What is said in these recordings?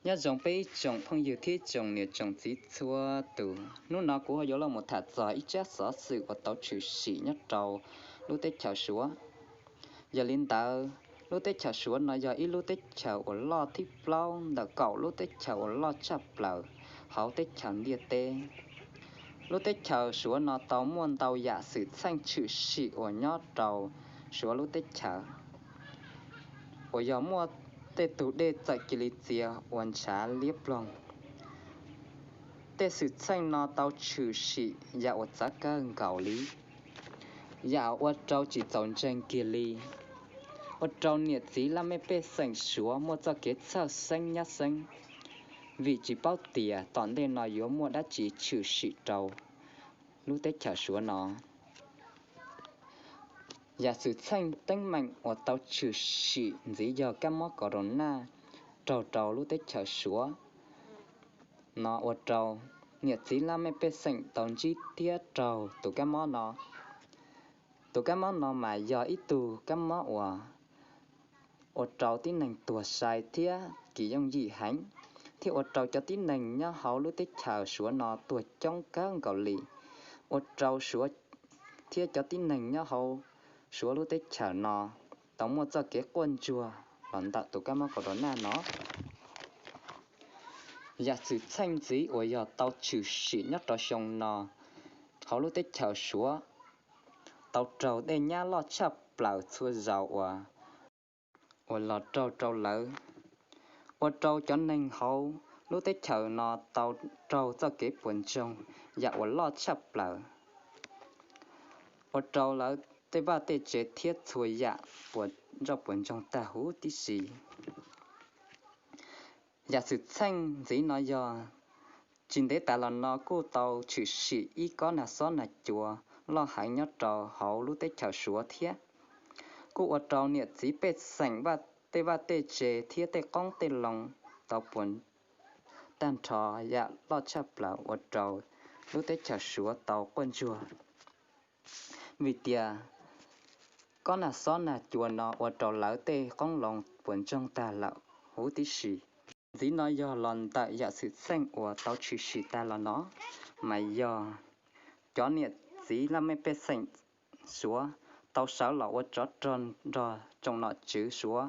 Nyob zoo peb ib tsoom phooj ywg thiab tsoom niam tsoom txiv txhua tus, hnub no kuv ho yuav los mus tham txog ib tsab xov xwm uas tau tshwm sim nyob rau lub teb chaws Suav. Yog li ntawd, lub teb chaws Suav no yog ib lub teb chaws uas loj thib plaub ntawm kaum lub teb chaws uas loj tshaj plaws hauv teb chaws ntiaj teb. Lub teb chaws Suav no tau muaj ntau yam xwm txheej tshwm sim uas nyob rau Suav lub teb chaws, uas yog muaj tej tug dej txawm cia li txias uas ntshav liab ploog. Tej xwm txheej no tau tshwm sim yam uas txawv kawg nkaus li, yam ua rau tsis txaus ntseeg kiag li, ua rau niam txiv laj mej pej xeem Suav muaj txoj kev txhawj xeeb nyab xeeb, vim tsis paub tias tom ntej no yuav muaj dab tsi tshwm sim rau lub teb chaws Suav no. Yam xwm txheej teeb meem uas tau tshwm sim ntxiv yog kab mob corona raug rau lub teb chaws Suav no ua rau niam txiv laj mej pej xeem tau ntsib thiab raug tus kab mob no. Tus kab mob no mas yog ib tug kab mob uas ua rau tib neeg tuag sai thiab kis yooj yim heev, thiab ua rau cov tib neeg nyob hauv lub teb chaws Suav no tuag coob kawg nkaus li, ua rau Suav thiab cov tib neeg nyob hauv Suav lub teb chaws no tau muaj txoj kev quaj ntsuag los ntawm tus kab mob corona no. Yam xwm txheej ntxiv uas yog tau tshwm sim nyob rau xyoo no hauv lub teb chaws Suav tau raug dej nyab loj tshaj plaws txhua zaus uas, uas los raug rau lawv, ua rau cov neeg hauv lub teb chaws no tau raug txoj kev puas ntsoog yam uas loj tshaj plaws, ua rau lawv tej vaj tej tsev thiab txhua yam puas ntsoj puas ntsoog tag huv tib si. Yam xwm txheej ntxiv no yog, tsis ntev tas los no kuj tau tshwm sim ib kob nag xob nag cua loj heev nyob rau hauv lub teb chaws Suav thiab, kuj ua rau niam txiv pej xeem tej vaj tej tsev thiab tej qoob tej loo tau puas tag nrho yam loj tshaj plaws ua rau lub teb chaws Suav tau quaj ntsuag, vim tias kob nag xob nag cua no ua rau lawv tej qoob loo puas ntsoog tag lawm huv tib si. Ntxiv no yog los ntawm yam xwm txheej uas tau tshwm sim tag los no, mas yog cov niam txiv laj mej pej xeem Suav tau sawv los ua tsov rog nrog tsoom nom tswv Suav,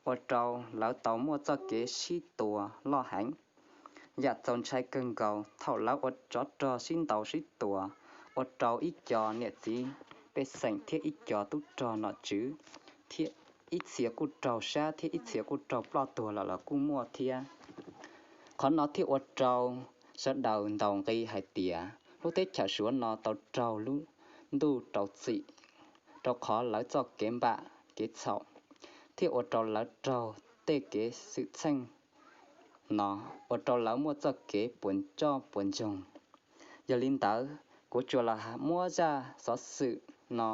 ua rau lawv tau muaj txoj kev sib tua loj heev. Yam txaus ntshai kawg nkaus thaum lawv ua tsov rog sib ntaus sib tua, ua rau ib co niam txiv pej xeem thiab ib co tub rog nom tswv, thiab ib txhia kuj raug sab thiab ib txhia kuj raug ploj tuag lawm los kuj muaj thiab. Qhov no thiaj ua rau sawv daws ntaus nqi hais tias lub teb chaws Suav no tau raug lub ntuj rau txim, rau qhov lawv txoj kev npam kev txhaum, thiaj ua rau lawv raug tej kev xwm txheej no, ua rau lawv muaj txoj kev puas ntsoj puas ntsoog. Yog li ntawd kuv tsuas los muab zaj xov xwm no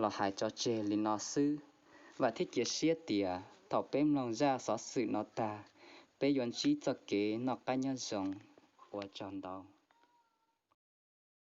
los hais tso tseg li no xwb. Vam thiab cia siab tias thaum peb mloog zaj xov xwm no tag, peb yuav ntsib txoj kev noj qab nyob zoo. Ua tsaug ntau.